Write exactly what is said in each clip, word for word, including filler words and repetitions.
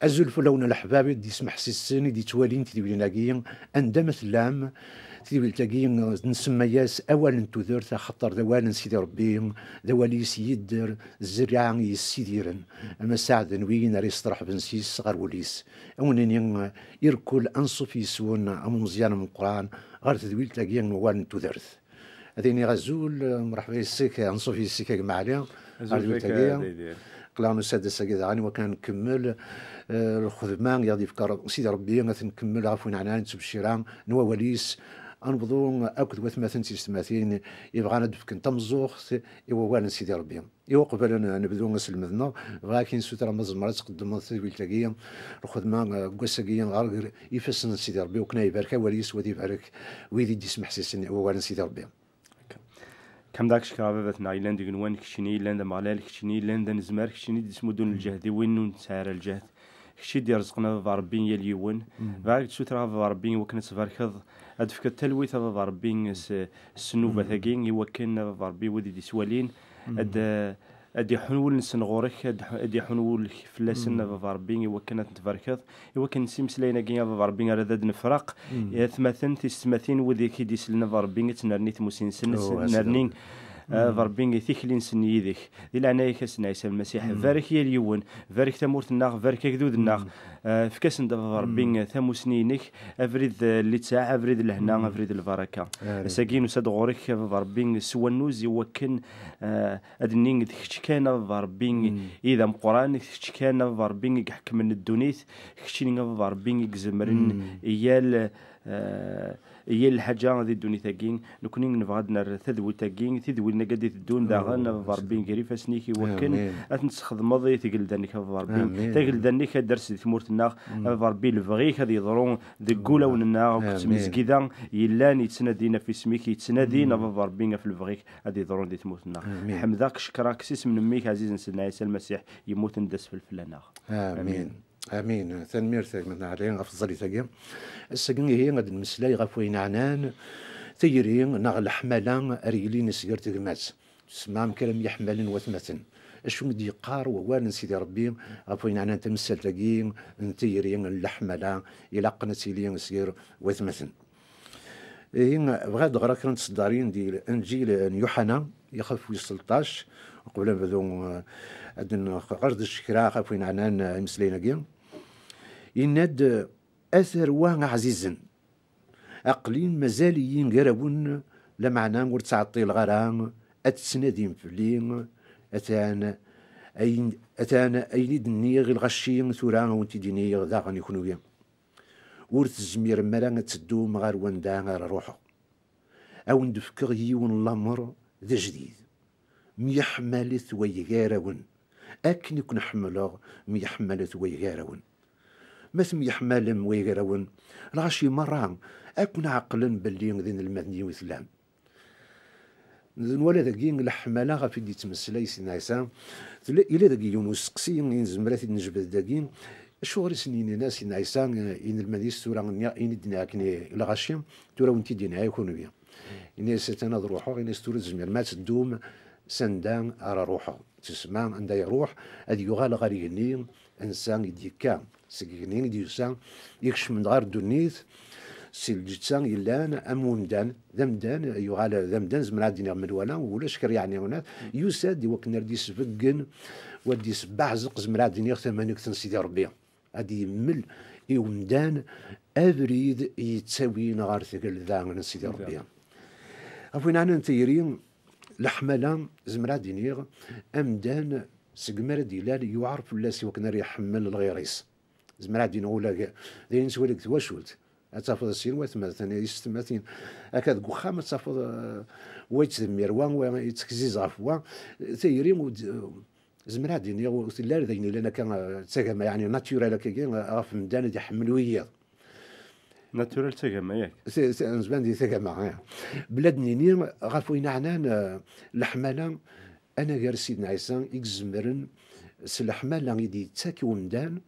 Azul fell-awen a leḥbab i d-yesmeḥsisen, i d-yettwalin tidwilin-agi, anda ma tellam. Tidwilt-agi nsemma-yas awal n tudert, axaṭer d awal n Sidi Ṛebbi, d awal-is yedder, zerriɛa i yessidiren. Ama saɛden win ara yesṭerḥben s-is ɣer wul-is. A wen-nini, irkul anṣuf yes-wen am umeẓyan ameqqran ɣer tedwilt-agi n wawal n tudert. Ad iniɣ azul, mreḥba yes-k, anṣuf yes-k a gma Ɛli. Azul fell-ak a Daydi. Aql-aɣ nusa-d ass-agi daɣen i wakken ad nkemmel, eh, lxedma i ɣ-d-yefka Sidi Ṛebbi, ad t-nkemmel ɣef win ɛnan n ttebcira n wawal-is, ad nebḍu akked watmaten d tiyessetmatin yebɣan ad d-fken tameẓẓuɣt i wawal n Sidi Ṛebbi. I uqbel ad n-, nebdu aselmed-nneɣ, bɣiɣ ad k-in-sutreɣ ma tzemreḍ ad tqeddmeḍ tadwilt-agi, lxedma, eh, n wass-agi ɣer ifassen n Sidi Ṛebbi, wakken ad ibarek awal-is, u ad ibarek wid i d-yesmeḥsisen i wawal n Sidi Ṛebbi. Ḥemdeɣ-k, cekkreɣ baba-tneɣ yellan d igenwan, keččini yellan d Ameɣlal, keččini yellan d anezmar, keččini d-ismuddun lǧehd i win ur nesɛi ara lǧehd. Kečč i d-irezqen a baba Ṛebbi yal yiwen. Bɣiɣ ad k-d-sutreɣ a baba Ṛebbi i wakken ad tbarkeḍ, ad d-tefkeḍ talwit a baba Ṛebbi s, s nnubat-agi, i wakken a baba Ṛebbi wid i d-ittwalin ad, ad d-iḥun wul-nsen ɣur-k, ad d-iḥu-, ad d-iḥun wul fell-asen a baba Ṛebbi i wakken ad ten-tbarkeḍ, i wakken s imeslayen-agi a baba Ṛebbi ara d ad nefreq, i atmaten, tisetmatin, wid i k-id-isellen a baba Ṛebbi, ad tennerni tmusi-nsen, oh, ad tennerni a baba Ṛebbi tikli-nsen yid-k. Di leɛnaya-k a Sidna Ɛisa Lmasiḥ, barek yal yiwen, barek tamurt-nneɣ, barek agdud-nneɣ. Eh, efk-asen-d a baba Ṛebbi tamusni-inek, abrid, eh, n litteɛ, abrid n lehna, abrid n lbaraka. Ass-agi nusa-d ɣur-k a baba Ṛebbi s wannuz i wakken, eh, ad nini d kečč kan a baba Ṛebbi i d ameqqran, d kečč kan a baba Ṛebbi i iḥekmen ddunit, keččini a baba Ṛebbi i izemren i yal, eh, i yal lḥaǧa di ddunit-agi. Nekni nebɣa ad nerr tadwilt-agi, tidwilin-agi ad d-iteddun daɣen a baba Ṛebbi gar ifassen-ik i wakken ad tent-tesxedmeḍ i tgelda-nnek a baba Ṛebbi. Tagelt-nnek ad d-ters di tmurt-nneɣ a baba Ṛebbi, lebɣi-k ad yeḍru deg wulawen-nneɣ akked tmezgida yellan yettnadin ɣef isem-ik, yettnadin a baba Ṛebbi ɣef lebɣi-k ad yeḍrun di tmurt-nneɣ. Ḥemdeɣ-k, cekkreɣ-k s isem n mmi-k ɛzizen Sidna Ɛisa Lmasiḥ yemmuten d asfel fell-aneɣ. Amin. Amin. Tanemmirt a gma Ɛli ɣef tẓallit-agi. Ass-agi ihi ad nmeslay ɣef wayen ɛnan tayri neɣ leḥmala ara yilin sger tegmat. Tesmaɛem kra myeḥmalen watmaten. Acu i d-yeqqar wawal n Sidi Ṛebbi ɣef wayen ɛnan tamsalt-agi n tayri n leḥmala ilaqen ad tili sger watmaten? Ihi, bɣiɣ ad d-ɣreɣ kra n tseddarin di Lenǧil n Yuḥana, ixef wis tleṭṭac, uqbel ad nebdu, eh, ad nɣer d kra ɣef wayen ɛnan, eh, imeslayen-agi. Yenna-d, "A tarwa ɛzizen, aql-in mazal-iyi gar-awen, lameɛna ur ttɛeṭṭileɣ ara ad tettnadim fell-i, atan ayen, atan ayen i d-nniɣ i lɣaci tura a wen-t-id-iniɣ daɣen i kunwi." Ur tezmirem ara ad teddum ɣer wanda ara ruḥeɣ. A wen-d-fkeɣ yiwen n lamer d ajdid. Myeḥmalet way gar-awen. Akken i ken-ḥemmleɣ, myeḥmalet way gar-awen. Ma temyeḥmalem way gar-awen, lɣaci merra ad ken-ɛeqlen belli d inelmaden-iw i tellam. Nwala dagi leḥmala ɣef i d-yettmeslay Sidna Ɛisa. Tella, yella dagi yiwen usteqsi i nezmer ad t-id-nejbed dagi. Acuɣer i sen-yenna Sidna Ɛisa i inelmaden-is tura nniɣ, ini-d-nniɣ akken i lɣaci, tura wen-t-id-yenna i kunwi. Ini-as atan ad ruḥeɣ, ini-as tura tzemrem ad teddum s anda ara ruḥeɣ. Tesma anda iruḥ, ad yuɣal ɣer igenni, ansa i d-yekka. Seg igenni i d-yusa, ikecmen-d ɣer ddunit, si lǧetta yellan am umdan, d amdan, yuɣal d amdan, zemreɣ ad d-iniɣ menwala, ulac kra yeɛni unat, yusa-d i wakken ar d-isbeggen, u ad d-isbeɛzeq, zemreɣ ad d-iniɣ tamanegt n Sidi Ṛebbi. Ad d-yemmel i umdan abrid yettawin ɣer tgelda n Sidi Ṛebbi. Ɣef win ɛnan tayri, leḥmala, zemreɣ ad d-iniɣ, amdan, segmi ara d-ilal, yuɛer fell-as i wakken ara iḥemmel lɣir-is. Zemreɣ ad d-iniɣ ula g-, d ayen nettwali deg twacult. Ad tafeḍ sin watmaten, yessetmatin. Akka deg uxxam ad tafeḍ, eh, wa yettdemmir wa, wa yettekziz ɣef wa. Tayri ur d-, zemreɣ ad d-iniɣ ur telli ara d ayen yellan akka, eh, d tagama, yeɛni naturel akkagi, eh, ɣef medden ad iḥemmel wiyiḍ. Naturel d tagama, yak? T-, t-, nezban di tagama, eh. Bla d-nini ɣef wayen ɛnan, eh, leḥmala, anagar Sidna Ɛisa i izemren s leḥmala i d-yettak i umdan,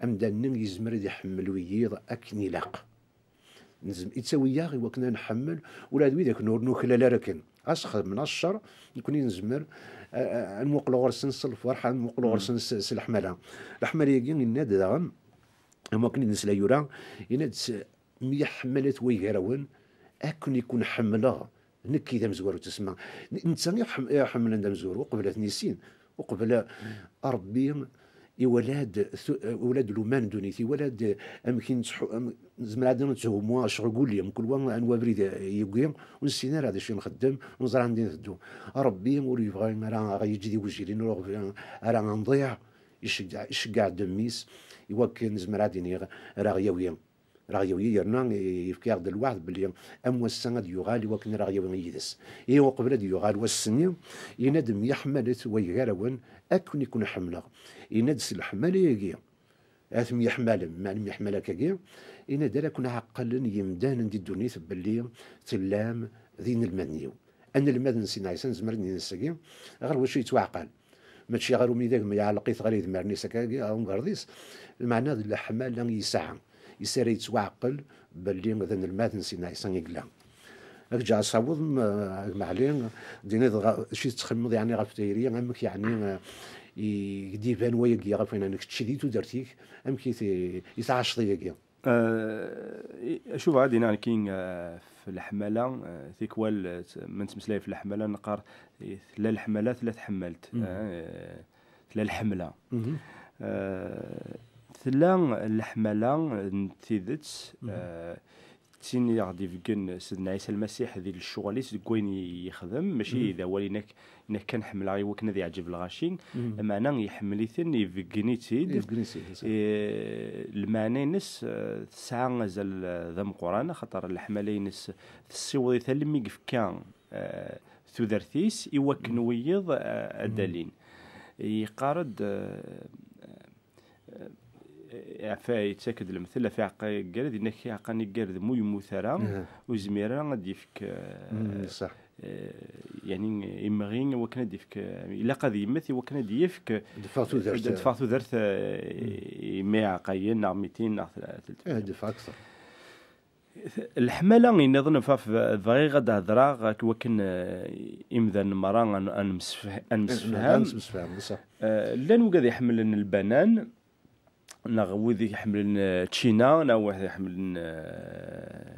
amdan-nni yezmer ad iḥemmel wiyiḍ akken ilaq. Nezm-, ittawi-yaɣ i wakken ad nḥemmel ula d widak ur nuklal ara akken. Ɣas xedmen-aɣ ccer, nekni nezmer A, a, ad nmuqel ɣur-sen s lferḥ, ad nmuqel ɣur-sen s, s leḥmala. Leḥmala-agi, yenna-d daɣen, am wakken i d-nesla yura, yenna-d s-, myeḥmalet way gar-awen, akken i ken-ḥemmleɣ, nekk i d amezwaru n ttasma. N-, netta i ḥem-, i ḥemmlen d amezwaru, uqbel ad ten-issin, uqbel a-, Ṛebbi iwala-d tu-, iwala-d luman n ddunit, iwala-d amek i nettḥu-, am-, nezmer ad netthummu acɣel ul-, mkul wa anwa abrid yewwi, ur nessin ara d acu i nxeddem, ur neẓri anda i nteddu. Ṛebbi ur yebɣi ara aɣ-yeǧǧ d igujilen, ur yebɣi ara ad nḍiɛ, iceggeɛ, iceggeɛ-d mmi-s, iwakken nezmer ad iniɣ ara aɣ-yawi. Ara aɣ-yawi, yerna yefka-aɣ-d lweɛd belli am wass-a ad yuɣal iwakken ara aɣ-yawi yid-s. Ihi uqbel ad yuɣal wass-nni, yenna-d myeḥmalet way gar-awen akken i ken-ḥemmleɣ. Yenna-d s leḥmala-agi, ad temyeḥmalem, meɛna myeḥmal akkagi, yenna-d ara ken-ɛeqqlen yimdanen di ddunit belli tellam d inelmaden-iw. Anelmad n Sidna Ɛisa, nezmer ad nini ass-agi, ɣer wacu yettwaɛqal? Mačči ɣer umidag ma iɛelleq-it ɣer idmaren-is akkagi, ɣer umgerḍ-is, lmeɛna d leḥmala i yesɛa. Yis ara yettwaɛqel belli d anelmad n Sidna Ɛisa i yella. Ad k-ǧǧeɣ ad tawḍem, eh, a gma Ɛli, d-tiniḍ ɣ-, acu i tettxemmimeḍ yeɛni ɣef tayri, amek yeɛni, eh, i, i d-iban wayagi ɣef wayen, kečč di tudert-ik, amek i t-, i tɛaceḍ ayagi? Eh, i-, acu bɣa ad iniɣ nekki, eh, f leḥmala, eh, tikwal, eh, t-, ma nettmeslay f leḥmala, neqqar, eh, tella leḥmala, tella tḥemmalt, eh, tella lḥemla. Eh, tella leḥmala n tidet, eh, d tin i aɣ-d-ibeggen Sidna Ɛisa Lmasiḥ di lecɣal-is, deg wayen i yexdem, mačči d awal inek-, inek kan ḥemmleɣ i wakken ad yeɛǧeb lɣaci, lameɛna iḥemmel-iten, ibeggen-itt-id. Ibeggen-itt-id, ṣṣeḥ. Eh, lmeɛna-ines, eh, tesɛa azal, eh, d ameqqran, axaṭer leḥmala-ines tessiweḍ-it almi yefka, eh, tudert-is i wakken wiyiḍ, eh, ad d-alin. Yeqqar-d, eh, eh, ɣef yettak-d lemtel, ɣef iɛeqqa iggar, dinna iɛeqqa iggar d mu yemmut ara, ur yezmir ara ad d-yefk, eh, eh, yani, imɣi i wakken ad d-yefk, eh, ilaq ad yemmet i wakken ad d-yefk, d-teffeɣ tudert, d-, d-teffeɣ tudert, eh, i mi iɛeqqayen, neɣ mitin, neɣ tel-, tel-, eh, d-teffeɣ akteṛ. Leḥmala nniḍen, f-, f-, bɣiɣ ad d-hedreɣ ak-, wakken, eh, imdanen merra ad n-, ad nemsef-, ad nemsefham. Ad nemsefham, ṣṣeḥ. Eh, llan wigad iḥemmlen lbanan, neɣ wid iḥemmlen, eh, ččina, neɣ wid iḥemmlen, eh,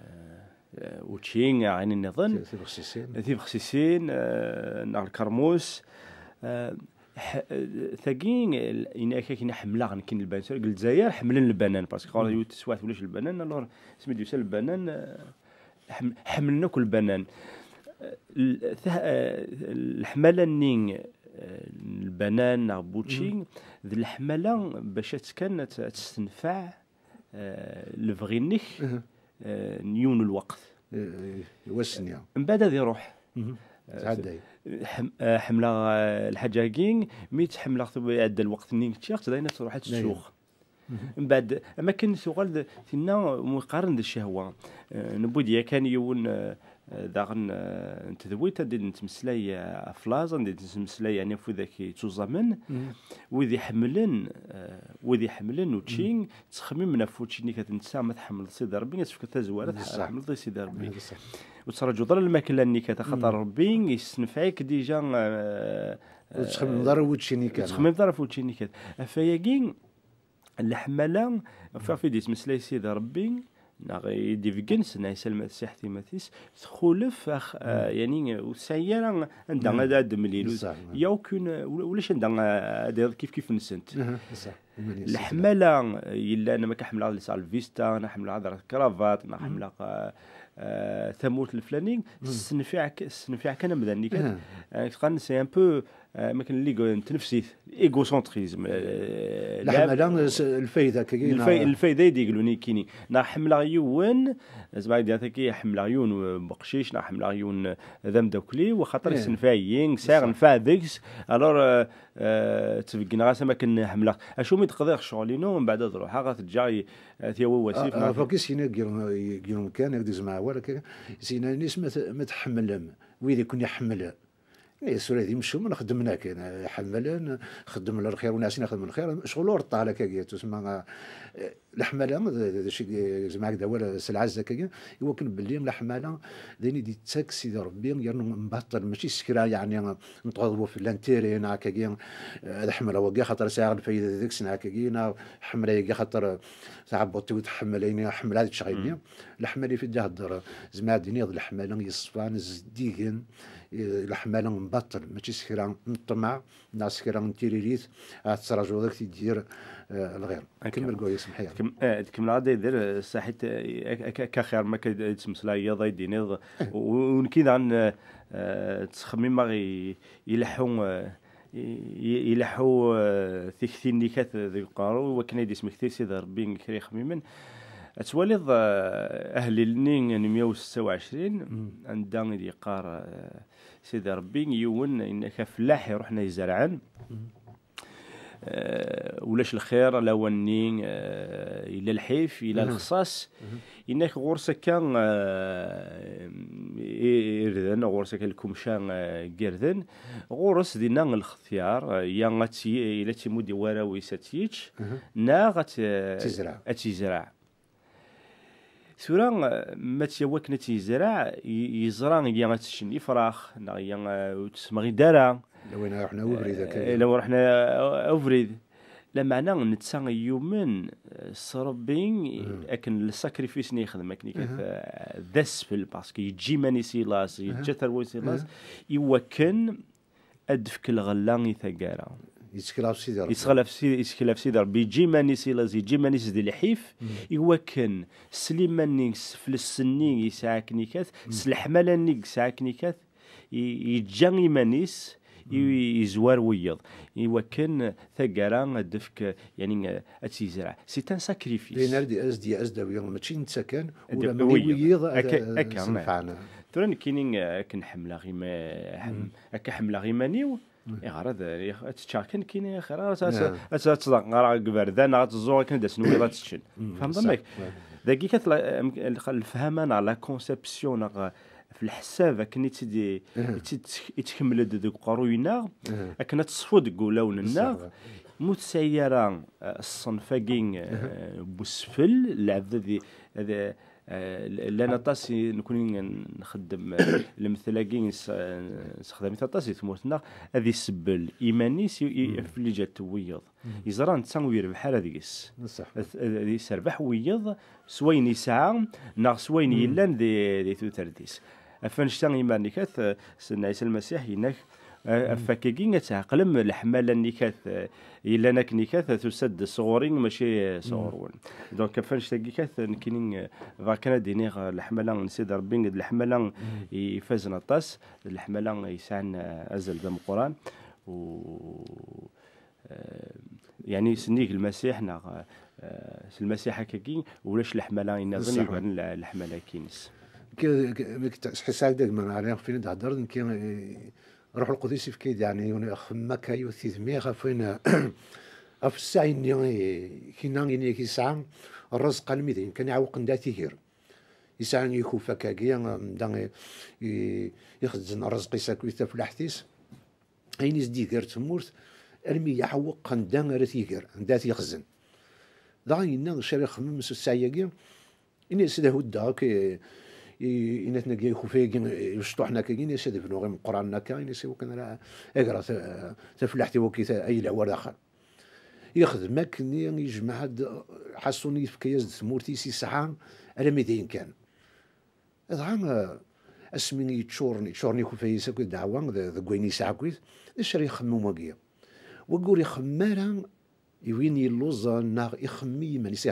eh, učči, ayen nniḍen. Ti-, tibexsisin. Tibexsisin, eh, neɣ lkermus. Eh, ḥ-, tagi, yenna-ak akken ḥemmleɣ nekkin lbanan. Deg Lezzayer ḥemmlen lbanan, parce que ɣur yiwet teswiɛt ulac lbanan, alors asmi d-yusa lbanan, eh, ḥem-, ḥemmlen akk lbanan. Eh, l-, tah-, eh, leḥmala-nni, eh, n lbanan neɣ n wučči, d leḥmala bac ad tt-, kan ad tt-, ad testenfeɛ, eh, lebɣi-nnek, eh, n yiwen n lweqt. Eh, i wass-nni. Mbeɛd ad iruḥ. Eh, tɛedday. Ḥem-, eh, ḥemmleɣ, eh, lḥaǧa-agi, mi tt-ḥemmleɣ, tu-, iɛedda lweqt-nni ččiɣ-tt, dayen ad truḥ ad tt-tsuɣ. Mbeɛd, am akken tuɣal d, tinna, umi qqaren d ccehwa. Eh, newwi-d yakan yiwen, eh, eh, daɣen, eh, n tedwilt, anda i d-nettmeslay, eh, ɣef laẓ, anda i d-nettmeslay, yeɛni, ɣef widak yettuẓamen, wid iḥemmlen, eh, wid iḥemmlen učči, ttxemmimen ɣef wučči-nni, kat netta ma tḥemmleḍ Sidi Ṛebbi, ad tefkeḍ tazwara, tḥemmleḍ i Sidi Ṛebbi. Ur ttraǧuḍ ara lmakla-nni, kat axaṭer Ṛebbi yessenfeɛ-ik dija, eh, ur tettxemmimeḍ ara ɣef wučči-nni, ur tettxemmimeḍ ara ɣef wučči-nni, kat. Ɣef wayagi, leḥmala, ɣef i d-yettmeslay Sidi Ṛebbi, neɣ i d-ibeggen Sidna Ɛisa Lmasiḥ timat-is, txulef ax-, eh, yani, ur tesɛi ara anda ad, ad d-temlil. Il y a aucune, ula-, ulac anda, eh, ad d-tawiḍ kif kif-nsent. Leḥmala, eh, yellan, ma ḥemmleɣ ad lseɣ lvista, neɣ ḥemmleɣ ad rreɣ kravat, neɣ ḥemmleɣ, eh, eh, tamurt leflani, tessenfiɛ k-, tessenfiɛ kan amdan-nni kan. Eh, qqaren, c'est un peu, eh, ma kan l'ego n tnefsit, égocentrisme, eh, leḥmala, s-, lfayda akkagi, lfay-, neɣ lfayda i d-iglun ikkini. Neɣ ḥemmleɣ yiwen, zma i d-, ḥemmleɣ yiwen, eh, beqcic, neɣ ḥemmleɣ yiwen, eh, d ameddakel-iw, axaṭer yessenfeɛ-iyi, sɛiɣ nnfeɛ deg-s, alors, eh, eh, ttbeggneɣ-as am akken ḥemmleɣ. Acu mi d-qḍiɣ ccɣel-inu, mbeɛd ad ruḥeɣ, ad t-ǧǧeɣ, eh, ad t-yawi wasif, ah, neɣ ah, fakis yina deg yiwen, deg yiwen kan, ad d-izmeɛ awal akka, sina nis ma t-, ma tḥemmlem wid i ken-iḥemmlen. Isura d imcumen xeddmen akken, ḥemmlen, xeddmen lxir, ur nɛsin xeddmen lxir, ccɣel ur ṭṭal akkagi, tusma, eh, leḥmala, d, d, d, acu i, zeɛma d awal s lɛezz akkagi, i wakken belli leḥmala d ayen i d-ittak Sidi Ṛebbi, yernu mbaṭel, mačči s kra, yeɛni, n tɣeḍbu fell-an tiri, neɣ akkagi, eh, ad ḥemmleɣ wagi, xaṭer sɛiɣ lfayda deg-s, neɣ akkagi, neɣ ḥemmleɣ ayagi, xaṭer taɛebbuḍt-iw tḥemmel ayen i ḥemmleɣ ad ččeɣ ayenni. Leḥmala i d-ihedder, zeɛma ad d-iniḍ leḥmala yeṣfan, zeddigen, eh, leḥmala n baṭel, mačči s kra n ṭṭmeɛ, neɣ s kra n tiririt, ad tettṛajuḍ ad k-t-id-yerr, eh, lɣir. Kemmel, Guri, semḥ-iyi. Kem-, eh, tkemmleḍ ad d-yerr, eh, saḥit, eh, ak-, ak-, akka xir ma akka d-, d-tmeslayeḍ, ad d-tiniḍ, u-, u-, nekki daɣen, eh, eh, ttxemmimeɣ i, ileḥḥu, eh, i, i, ileḥḥu, eh, tikti-nni kat deg uqerru, wakken ay d-ismekti Sidi Ṛebbi kra ixemmimen. Ad twaliḍ, eh, ahlil-nni n mya u setta u ɛecrin, anda i d-yeqqar, eh, Sidi Ṛebbi, yiwen, yenna-k, afellaḥ iruḥen ad izerɛen. Eh, ulac lxir, lawan-nni, eh, yella lḥif, yella lexṣaṣ. Yenna-k ɣur-s akka, eh, i-, irden, ɣur-s akka lkumca, eh, n yirden. Ɣur-s dinna lxetyar, eh, ya ad tt-, yella tt-imudd i warraw-is ad tt-yečč, neɣ ad tt-, ad tt-izreɛ. Tura, eh, ma tt-yawi akken ad tt-yezreɛ, y-, yeẓra ya ad teččen ifrax, neɣ ya, eh, ur tesmeɣ-id ara. Lawan ruḥen a ubrid akka. Eh, lawan ruḥen a, a ubrid. Lameɛna netta yumen, eh, s Ṛebbi, akken le sacrifice-nni yexdem, akken i kat, eh, d asfel, parce que yeǧǧa iman-is i laẓ, yeǧǧa tarwa-s i laẓ, i wakken ad d-tefk lɣella i taggara. Yettkel ɣef Sidi Ṛebbi. Yettkel ɣef Sidi, yettkel ɣef Sidi Ṛebbi, yeǧǧa iman-is i laẓ, yeǧǧa iman-is di lḥif, i wakken s liman-nni, s teflest-nni yesɛa akken i kat, s leḥmala-nni yesɛa akken i kat, i-, yeǧǧa iman-is i, i yezwar wiyeḍ, i wakken taggara ad d-tefk, yani, ad tt-yezreɛ. C'est un sacrifice. Din ara d-, as-d-, as-d-awi, mačči netta kan, ula d wiyeḍ ad, akka, ad, akka, ad senfɛen. Tura nekkini, eh, akken ḥemmleɣ ima-, ḥem-, akka ḥemmleɣ iman-iw, iɣer ad, ad teččeɣ kan nekkini, axir ad, ad, ad, ad ttḍeqqreɣ deg iberdan, neɣ ad tẓuɣ akken ad asen wiyeḍ ad teččen. Tfehmeḍ amek? Dagi kat la, am-, lefhama neɣ la conception neɣ ɣef leḥsab akken i tt-id-, i tt-id-, i tkemmel-d deg uqerruy-nneɣ, akken ad teṣfu deg wulawen-nneɣ, mu tesɛi ara, eh, ṣṣenf-agi, eh, n usfel, lɛebd ad i-, ad, eh, l-, llan aṭas i nekni nxeddem, eh, lemtel-agi nes-, eh, nessexdam-it aṭas di tmurt-nneɣ, ad isebbel iman-is i, i, ɣef liǧal n wiyeḍ. Yeẓra netta ur yerbeḥ ara deg-s. Ad, ad, ad iserbeḥ wiyeḍ s wayen yesɛa, neɣ s wayen yellan di, di tudert-is. Ɣef annect-a, imar-nni kat, eh, Sidna Ɛisa Lmasiḥ yenna-k, eh, ɣef wakkagi ad tɛeqlem leḥmala-nni kat, eh, yellan akken i kat, tusa-d sɣur-i, mačči, eh, sɣur-wen. Donc, ɣef annect-agi kat, nekkini, eh, bɣiɣ kan ad d-iniɣ, eh, leḥmala n Sidi Ṛebbi, d leḥmala i ifazen aṭas, d leḥmala yesɛan, eh, azal d ameqqran. U, eh, yani, sennig Lmasiḥ, neɣ, eh, s Lmasiḥ akkagi, ulac leḥmala nniḍen yugaren le-, leḥmala-agi-ines. K-, k-, mi k-, sḥissɛeɣ-d agma ɛli ɣef win i d-heddren, nekki, eh, Ṛuḥ Lqudus yefka-yi-d, yani, yiwen axemmem akka, yiwet tidmi ɣef win, ɣef ssaɛi-nni, eh, kina ini-ak yesɛa ṛṛezq almi d ayen kan iɛewqen da tiger. Yesɛa ikuf akkagi, anda i, i, ixezzen ṛṛezq-is akkit tafellaḥt-is. Ayen i s-d-iger tmurt, armi iɛewweq anda ara t-iger, anda ara t-ixzen. Dɣa yenna, acu ara ixemmem s ssaɛi-agi? Ini-as ad huddeɣ akk i, i, inat-nagi, ikufa-agi, imecṭuḥen akkagi, ini-as ad bnuɣ imeqqranen akka, ini-as i wakken ara agreɣ ta-, tafellaḥt-iw akk i ta-, ay yelha war daxel. Yexdem akken, yejmeɛ-d, ḥaṣun yefka-yas-d tmurt-is yesɛa, armi d ayen kan. Dɣa, eh, asmi yeččuren, yeččuren ikufa-is akk d ddeɛwa, d-, deg wayen yesɛa akkit, d acu ara ixemmem wagi? Wagi ur ixemmem ara i win yelluẓen, neɣ ixemmem i yiman-is.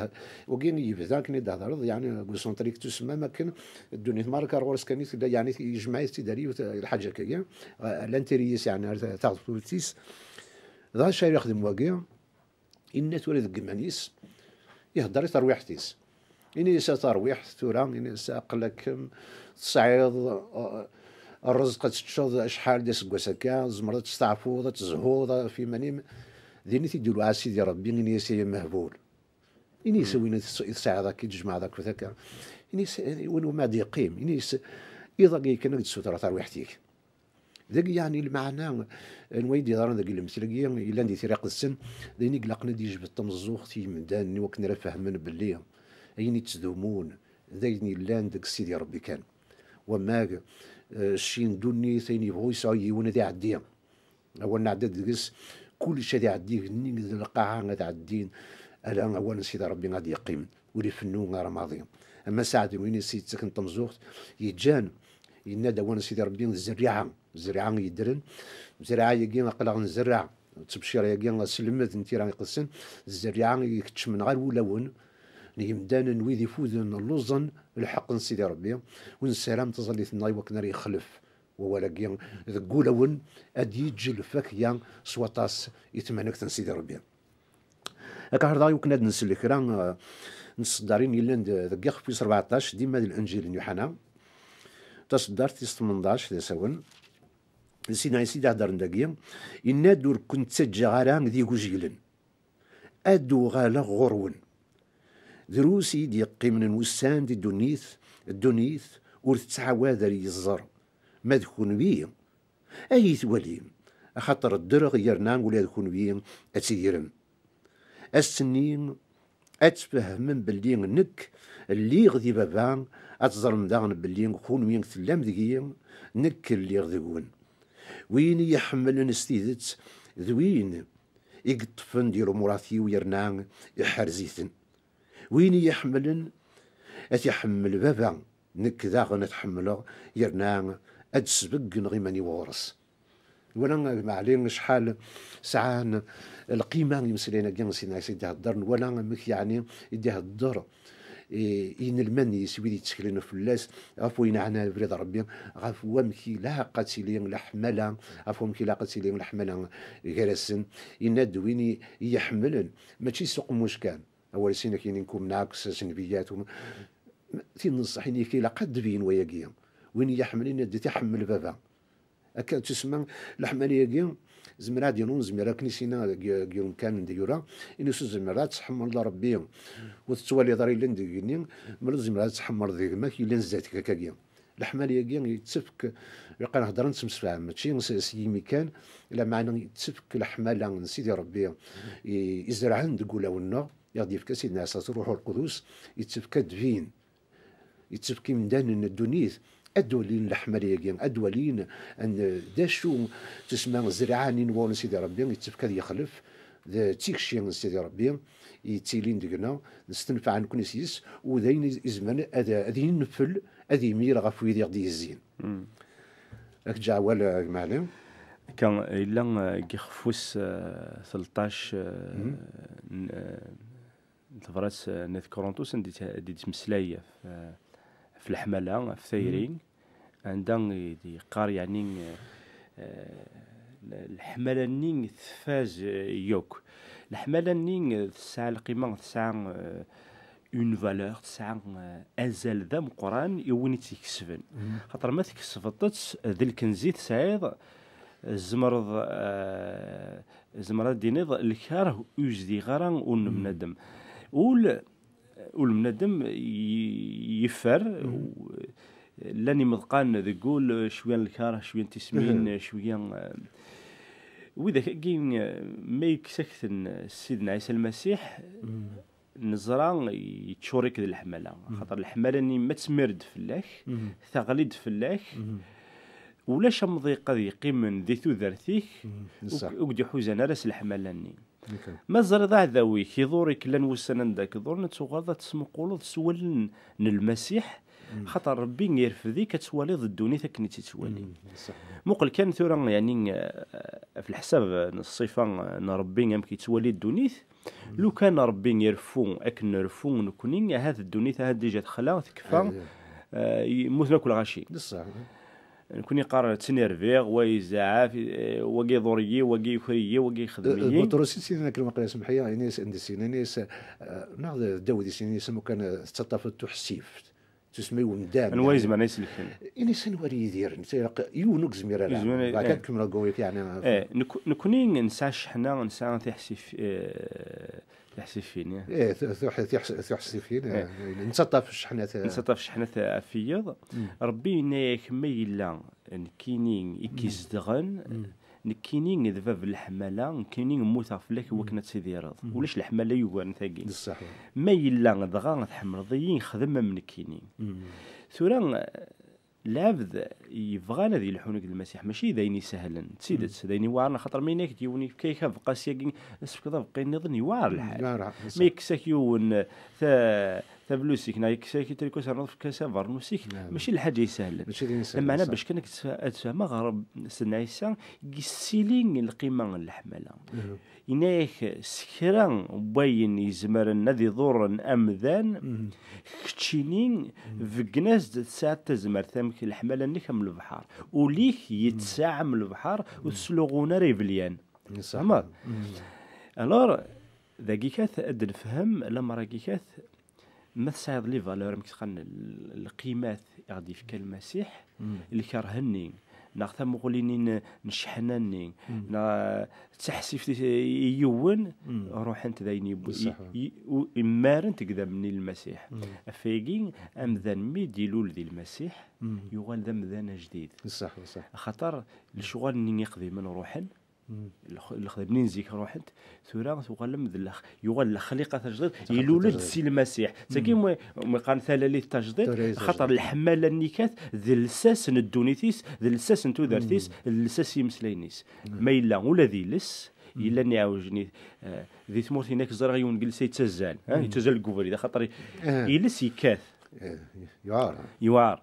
Wagi yebda akken i d-thedreḍ, yeɛni, egocentrik, tusmam akken ddunit merra ar ɣur-s kan i tella, yeɛni, yejmeɛ-it-id ar yiwet lḥaǧa akkagi, eh, l'intérêt-is, yeɛni, ar ta-, taɣeṭṭut-is. Dɣa acu ara yexdem wagi? Inna tura deg yiman-is, ihedder i terwiḥt-is. Ini-as a tarwiḥt tura, ini-as aql-akem tesɛiḍ, uh, ṛṛezq ad teččeḍ acḥal d aseggas akka, tzemreḍ ad testeɛfuḍ, ad tezhuḍ ɣef yiman-im. Din i t-id-iluɛa Sidi Ṛebbi, ini-as ay amehbul. Ini-as a win i tes-, i tesɛiḍ akka, i d-tjemɛeḍ akkit akka. Ini-as, eh, win umi ad d-yeqqim. Ini-as, iḍ-agi kan ad d-ssutreɣ tarwiḥt-ik. Dagi yeɛni lmeɛna n wayen d-yeḍran deg lemtel-agi yellan di Tira Iqedsen, d ayen i ilaqen ad d-yejbed tameẓẓuɣt i yimdanen i wakken ara fehmen belli ayen yettdumun d ayen yellan deg Sidi Ṛebbi kan. Wamag, eh, cci n ddunit, ayen yebɣu yesɛu yiwen ad iɛeddi. Awal nɛedda deg-s, kullec ad iɛeddi, igenni d lqaɛa ad ɛeddin, ala awal n Sidi Ṛebbi ad yeqqim, ur ifennu ara maḍi. Ama saɛd win i s-yettaken tamẓuɣt, yeǧǧan, yenna-d awal n Sidi Ṛebbi d zzerriɛa, zzerriɛa yeddren, zzerriɛa-agi aql-aɣ nzerreɛ, ttebcira-agi aselmed n Tira Iqedsen, zzerriɛa ikeččmen ɣer wulawen n yimdanen wid ifuden lluẓen lḥeqq n Sidi Ṛebbi, ur nessaram taẓallit-nneɣ i wakken ara yexlef wawal-agi deg wulawen, ad d-yeǧǧ lfakya s waṭas i tmanegt n Sidi Ṛebbi. Akka ḥerḍeɣ yukken ad nsel kra, eh, n tseddarin yellan d-, deg ixef wis rbeɛṭac, dima d Lenǧil n Yuḥana, taseddart tis tmenṭac d asawen. D Sidna Ɛisa i d-iheddren dagi, yenna-d: "Ur ken-ttaǧǧaɣ ara d igujgilen, ad d-uɣaleɣ ɣur-wen." Drus i yi-d-yeqqimen n wussan di ddunit, ddunit ur tettɛawad ar yeẓẓer. Ma d kunwi, ad iyi-twalim, axaṭer ddreɣ yerna ula d kunwi ad tidirem. Ass-nni ad tfehmem belli nekk lliɣ di Baba, ad teẓrem daɣen belli kunwi tellam deg-i, nekk lliɣ deg-wen. Win i yi-ḥemmlen s tidet, d win i yeṭṭfen di lumurat-iw yerna iḥrez-iten. Win i yi-ḥemmlen, ad t-iḥemmel Baba, nekk daɣen ad t-ḥemmleɣ, yerna ad d-sbeggneɣ iman-iw ɣur-s. Wala a gma Ɛli acḥal sɛan lqima imeslayen-agi n Sidna Ɛisa i d-iheddren, wala amek yeɛni i d-ihedder i, i yinelmaden-is, wid yetteklen fell-as, ɣef wayen yeɛnan abrid n Ṛebbi, ɣef wamek ilaq ad tili leḥmala, ɣef wamek ilaq ad tili leḥmala gar-asen. Yenna-d: "Win i, i yi-ḥemmlen, mačči s uqemmuc kan." Awal sin ak-yinin kum nɛakes s nnbiyat, um, tin n ṣṣeḥ, ini-k ilaq ad d-tebyin wayagi. Win i yi-ḥemmlen, ad t-iḥemmel Baba. Akka tusemma leḥmala-agi, zemreɣ ad d-inu, nezmer akken i s-yenna deg, deg yirumkan n yura, ini-as ur tezmireḍ ad tḥemmleḍ Ṛebbi, ur tettwaliḍ ara yellan deg igenni, ma ur tezmireḍ ad tḥemmleḍ gma-k yellan zdat-k akkagi. Leḥmala-agi yettefk, ilaq ad nehder ad nettemsefham, mačči s, s yimi kan, lameɛna yettefk leḥmala n Sidi Ṛebbi i, izerɛen deg wulawen-nneɣ, i ɣ-d-yefka Sidna Ɛisa s Ṛuḥ Lqudus, yettefk ad d-tbin, yettefk imdanen n ddunit ad d-walin leḥmala-agi, ad d-walin an-, d acu tusemma zzerɛa-nni n wawal n Sidi Ṛebbi, yettefk ad yexlef, d tikci n Sidi Ṛebbi yettilin deg-neɣ, nestenfeɛ nekkni s yis, u d ayen iz-, izemren ad, ad yenfel, ad imir ɣef wid i ɣ-d-yezzin. Mm. Ad k-ǧǧeɣ awal, a gma Ɛli. Akka, yella, eh, deg ixef wis, eh, tleṭṭac, eh, n, eh, n tebrat, eh, n At Kuṛuntus, anda i d-, i d-yettmeslay ɣef, eh, ɣef leḥmala, ɣef tayri, anda i d-yeqqar, yeɛni, eh, eh, leḥmala-nni tfaz, eh, yakk. Leḥmala-nni, eh, tesɛa lqima, tesɛa, eh, une valeur, tesɛa, eh, azal d ameqqran i win i tt-ikesben. Xaṭer ma tkesbeḍ-tt, d lkenz i tesɛiḍ, tzemreḍ, eh, tzemreḍ ad d-tiniḍ, lkar ur yezdiɣ ara ul n bnadem. Ul, ul n bnadem y-, yeffer, u-, llan imeḍqan deg ul, cwiya n lkar, cwiya n tismin, cwiya, eh, widak-agi, eh, ma yekkes-ak-ten Sidna Ɛisa Lmasiḥ, neẓra yeččur-ik d leḥmala. Xaṭer leḥmala-nni ma tmir-d fell-ak, teɣli-d fell-ak, ulac amḍiq ad yeqqimen di tudert-ik, ur k-, ur k-d-iḥuzan ara s leḥmala-nni. Ma teẓriḍ aɛdaw-ik iḍur-ik, llan wussan anda k-ḍuren, ad tuɣaleḍ ad tesmuquleḍ s wallen n Lmasiḥ, xaṭer Ṛebbi irfed-ik ad twaliḍ ddunit akken i tt-ittwali. Muqel kan tura, yeɛni, eh, ɣef leḥsab n ṣṣifa n Ṛebbi, amek yettwali ddunit, lukan Ṛebbi ireffu akken nreffu nekkni, ahat ddunit ahat dija texla, tekfa, eh, mmuten akk lɣaci. Nekkni qqar ttnerviɣ, wa izaɛaf, eh, wagi iḍur-iyi, wagi yuker-iyi, wagi yexdem-iyi. Buṭrus i s-yenna akken waqila, semḥ-iyi, ini-as, anda s-yenna, ini-as, eh, neɣ d Dawed i s-yenna, ini-as, "Amukan, eh, tettaṭṭafeḍ tuḥsift, tusma i umdan." Anwa i zemren ad iselken? Ini-as, "Anwa ara yidiren? Ilaq yiwen ur yezmir ara." Yezmer, eh. Beɛd ad kemmleɣ deg wawal-ik, yeɛni, eh, nek-, nekkni nesɛa cceḥna, nesɛa tiḥsif-, eh, tiḥsifin, eh. Eh, tu-, tuḥ-, tiḥs-, tuḥsifin, eh, nettaṭṭaf cceḥnat, eh. Nettaṭṭaf cceḥnat ɣef wiyeḍ. Ṛebbi yenna-yak, ma yella nekkini i k-izedɣen, nekkini d bab n leḥmala, nekkini mmuteɣ fell-ak i wakken ad tidireḍ. Ulac leḥmala yugaren tagi. Ma yella dɣa tḥemmleḍ-iyi, xdem am nekkini. Tura, lɛebd yebɣan ad yelḥu nekk d Lmasiḥ, mačči d ayen isehlen, d tidet, d ayen iweɛren, axaṭer ma yenna-ak-d yiwen yefka-ak abeqqa syagi, ad s-tefkeḍ abeqqi nniḍen, yewɛer lḥal. Ma yekkes-ak yiwen ta-, tablusit-ik, neɣ yekkes-ak itriku-s, rnuḍ fek-as abernus-ik, mačči lḥaǧa isehlen. Lameɛna bac kan ad tfa-, ad tfehmeɣ, Reb-, Sidna Ɛisa yessili lqima n leḥmala. Yenna-yak s kra n wayen izemren ad iḍurren amdan, keččini beggen-as-d, tesɛiḍ tazmert, amek leḥmala-nnek am lebḥer. Ul-ik yettsaɛ am lebḥer, ur tesluɣun ara ibelyan. Tfehmeḍ? Alors, dagi kat ad d-nefhem, lammer-agi kat, ma tesɛiḍ les valeurs, amek qqaren, l-, lqimat i ɣ-d-yefka Lmasiḥ, lkerh-nni, neɣ tamuɣli-nni n, n cceḥna-nni, neɣ d taḥsift i, i yiwen, ruḥent d ayen yewwi-, i, i, u-, mmarent deg idammen n Lmasiḥ. Ɣef wayagi, amdan mi d-ilul di Lmasiḥ, yuɣal d amdan ajdid. Axaṭer lecɣal-nni iqdimen ruḥen, lx-, lexdam-nni n zik ruḥent, tura tuɣalem d lex-, yuɣal lexliqa tajdidt, ilul-d si Lmasiḥ. Tagi mwi, mwi qqaren talalit tajdidt, axaṭer leḥmala-nni kat d lsas n ddunit-is, d lsas n tudert-is, d lsas n yimeslayen-is. Ma yella ula d iles, yellan iɛewjen i, eh, di tmurt-inek ẓriɣ yiwen n yiles yettazzal, eh, yettazzal deg ubrid, axaṭer i-, iles yekkat. Yewɛer. Yewɛer.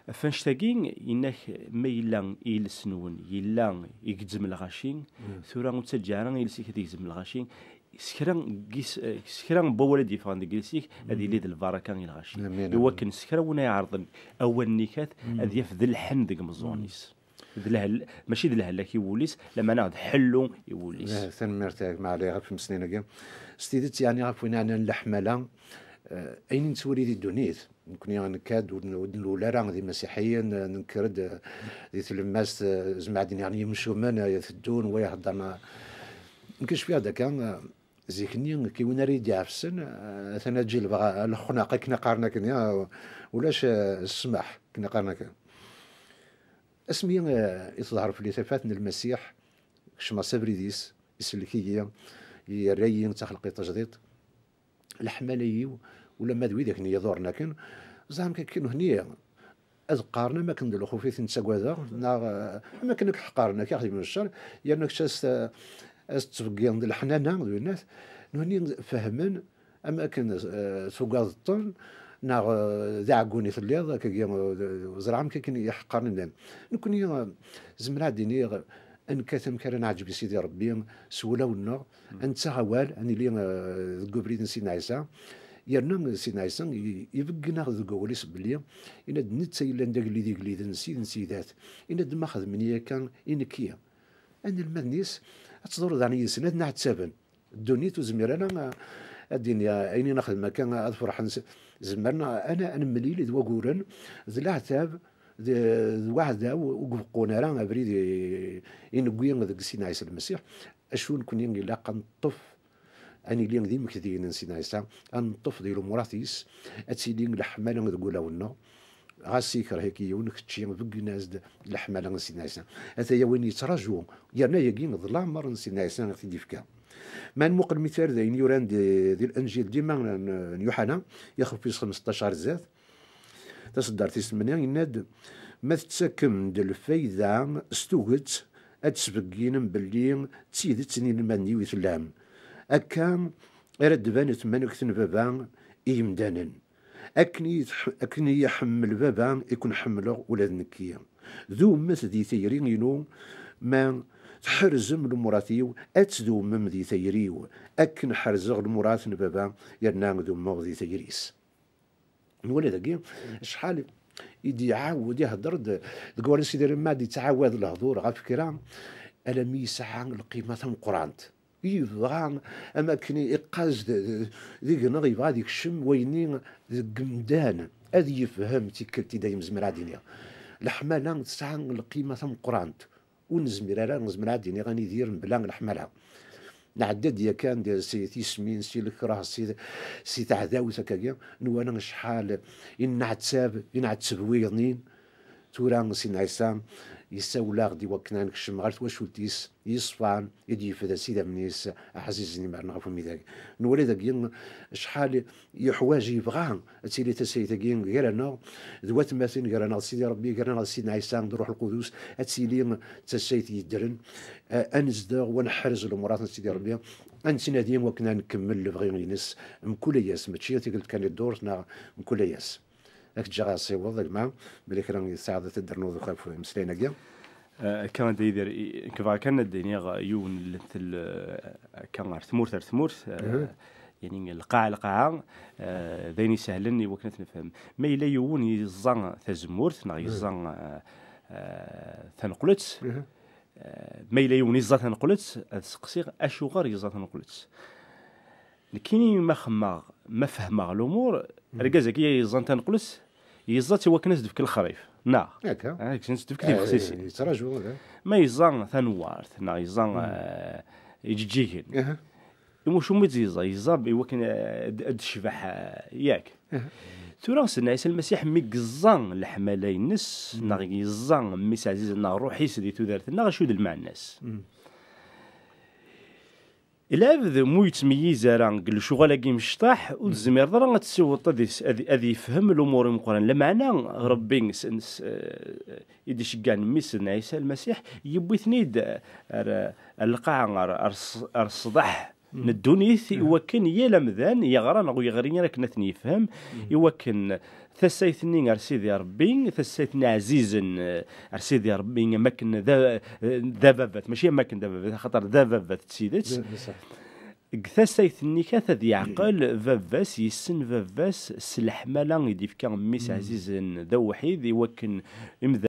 Ɣef annect-agi, yenna-k, ma yella iles-nwen, yella igezzem lɣaci, tura ur ttaǧǧa ara iles-ik ad igezzem lɣaci, s kra n yis-, s kra n wawal ad d-yeffɣen deg iles-ik, ad yili d lbaraka i lɣaci. Amin, amin. Iwakken s kra win ay iɛerḍen awal-nni kat, ad yaf d lḥen deg imeẓẓuɣen-is. D lehel-, mačči d lehlak i wul-is, lameɛna d ḥellu i wul-is. Eh, tanemmirt a gma Ɛli ɣef tmesnin-agi. S tidet, yeɛni ɣef win ɛnan leḥmala, eh, ayen i nettwali di ddunit, nekni nekka-d ur n-, ur d-nlul ara d imasiḥiyen, eh, nenker-d, eh, di tlemmast, eh, zemreɣ ad d-iniɣ n yimcumen, eh, teddun, wa iheddren, eh, nekk cfiɣ-d akka, eh, zik-nni, nekk i win ara yi-d-iɛefsen, eh, atan ad ǧilbeɣ, eh, lexnaq, akken qqaren akken, ya, ulac, eh, ssmaḥ, akken qqaren akken. Asmi, eh, i teḍher fell-i tafat n Lmasiḥ, kecmeɣ s abrid-is, isellek-iyi, yerra-yi d taxelqit tajdiṭ. Leḥmala-iw, ulamma d wid akken i yi-iḍurren akken, ẓer amek akken hni ad qqaren am akken d lxuf i ten-ttagadeɣ, neɣ, eh, am akken ad k-ḥeqqaren, ad k-ixdimen ccer, yerna kečč ad s-, ad s-ttbeggiḍen d leḥnana, d winnat, nutni fehmen, am akken, eh, tugadeḍ-ten, neɣ, eh, d aɛeggun i telliḍ, akkagi, eh, ẓriɣ amek akken i ḥeqqaren imdanen. Nekkni, eh, zemreɣ ad d-iniɣ, ad nekkat amek ara neɛǧeb i Sidi Ṛebbi s wulawen-nneɣ, ad nettaɣ awal, ad nili, eh, deg ubrid n Sidna Ɛisa. Yerna Sidna Ɛisa i-, ibeggen-aɣ deg wawal-is belli, yenna-d, netta yellan d agellid igelliden, Ssid n ssidat. Yenna-d, ma xedmen-iyi akka i nekki, anelmaden-is, ad tḍurreḍ ɛni yid-sen, ad nɛettaben. Ddunit ur zmir ara, eh, ad d-tini, eh, ayen i nexdem akka, eh, ad ferḥen s-, zemren, eh, ad nemlil d waguren, d leɛtab, d, d waɛdaw ur ibeqqun ara abrid i, i newwi deg Sidna Ɛisa Lmasiḥ. Acu nekkni ilaq ad neṭṭef, ad nili d imekdiyen n Sidna Ɛisa, ad neṭṭef di lumurat-is, ad tili leḥmala deg wulawen-nneɣ. Ɣas ikreh-ik yiwen, kečči beggen-as-d leḥmala n Sidna Ɛisa. Ataya win yettraǧu, yerna yagi d lamer n Sidna Ɛisa i t-id-yefka. Ma nmuqel mital d ayen yuran di, di Lenǧil dima n, n Yuḥana, ixef wis xemseṭṭac ɣer zdat, taṣeddart tis tmenya, yenna-d, ma tettakem-d lfayda s tuget, ad d-tesbegginem belli d tidet n inelmaden-iw i tellam. Akka ara d-tban tmanegt n Baba i yemdanen. Akken i yi-tḥ-, akken i yi-iḥemmel Baba, i ken-ḥemmleɣ ula d nekki. Dumet di tayri-inu, ma tḥerzem lumurat-iw, ad tdumem di tayri-w, akken ḥerzeɣ lumurat n Baba, yerna dumeɣ di tayri-s. Nwala dagi, acḥal i d-iɛawed ihedder-d deg wayen Sidi Ṛebbi ma d-ittɛawad lehdur ɣef kra, alammi yesɛa lqima tameqqrant. Yebɣa, am akken iqqaz d, d, deg-neɣ, yebɣa ad ikcem wayenni deg umdan, ad yefhem tikkelt i dayem zemreɣ ad iniɣ. Leḥmala tesɛa lqima tameqqrant, ur nezmir ara, nezmer ad iniɣ, ad nidir mebla leḥmala. Nɛedda-d yakan di, si tismin, si lekrah, si, si teɛdawt akkagi, nwala acḥal i nneɛtab, i nɛetteb wiyeḍnin, Tura Sidna Ɛisa yessawel-aɣ-d i wakken ad nekcem ɣer twacult-is yeṣfan i d-yefda s idammen-is ɛzizen imerna ɣef umidag. Nwala dagi acḥal yeḥwaǧ, yebɣa ad tili tasayt-agi gar-aneɣ d watmaten, gar-aneɣ d Sidi Ṛebbi, gar-aneɣ d Sidna Ɛisa d Ṛuḥ Lqudus, ad tili d tasayt yeddren, a-, ad nezdeɣ u ad neḥrez lumurat n Sidi Ṛebbi, ad nettnadi wakken ad nkemmel lebɣi-ines mkul ass, mačči tikkelt kan i ddurt neɣ mkul ass. Ad k-ǧǧeɣ ad tessiwḍeḍ, a gma, bla kra tesɛiḍ ad d-ternuḍ ɣef imeslayen-agi. Eh, akka, a Dda Yidir, i-, nekk bɣiɣ kan ad d-iniɣ yiwen n lemtel, eh, akka, ar tmurt, ar tmurt, eh, yani, lqaɛa, lqaɛa, eh, d ayen isehlen i wakken ad t-nefhem. Ma yella yiwen yeẓẓa tazemmurt, neɣ yeẓẓa, eh, eh, taneqlet, eh, ma yella yiwen yeẓẓa taneqlet, ad seqsiɣ acuɣer yeẓẓa taneqlet. Nekkini ma xemmeɣ, ma fehmeɣ lumuṛ, argaz-agi yeẓẓan taneqlet, yeẓẓa-tt i wakken ad s-d-fk lexrif, neɣ? Akka. Ah, kksen s-d-fk tibexsisin. Yettraǧu, da. Ma yeẓẓa tanewwart, neɣ yeẓẓa, eh, iǧeǧǧigen. Iwacu mi tt-yeẓẓa? Yeẓẓa i wakken, eh, ad, ad tecbeḥ, eh, yak. Tura, Sidna Ɛisa Lmasiḥ, mi yeẓẓa leḥmala-ines, neɣ yeẓẓa mmi-s ɛzizen, neɣ ṛṛuḥ-is di tudert-nneɣ, acu d lmeɛna-s? Lɛebd mu yettmeyyiz ara deg lecɣal-agi imecṭaḥ, ur tezmireḍ ara ad tessiwḍeḍ ad is-, ad, ad yefhem lumuṛ imeqqran. Lameɛna Ṛebbi s, s, eh, i d-iceggɛen mmi-s n Ɛisa Lmasiḥ, yewwi-ten-id ar, ar lqaɛa, ar, ar s-, ar ṣṣdeḥ n ddunit, i wakken yal amdan yeɣra neɣ ur yeɣri ara akken ad ten-yefhem, i wakken tasayt-nni ar Sidi Ṛebbi, tasayt-nni ɛzizen, eh, ar Sidi Ṛebbi, am akken d a-, d ababat, mačči am akken d ababat, axaṭer d ababat d tidet. D, d ṣṣeḥ. Deg tasayt-nni kat ad yeɛqel baba-s, yessen baba-s s leḥmala i d-ifka mmi-s ɛzizen d awḥid, i wakken imdanen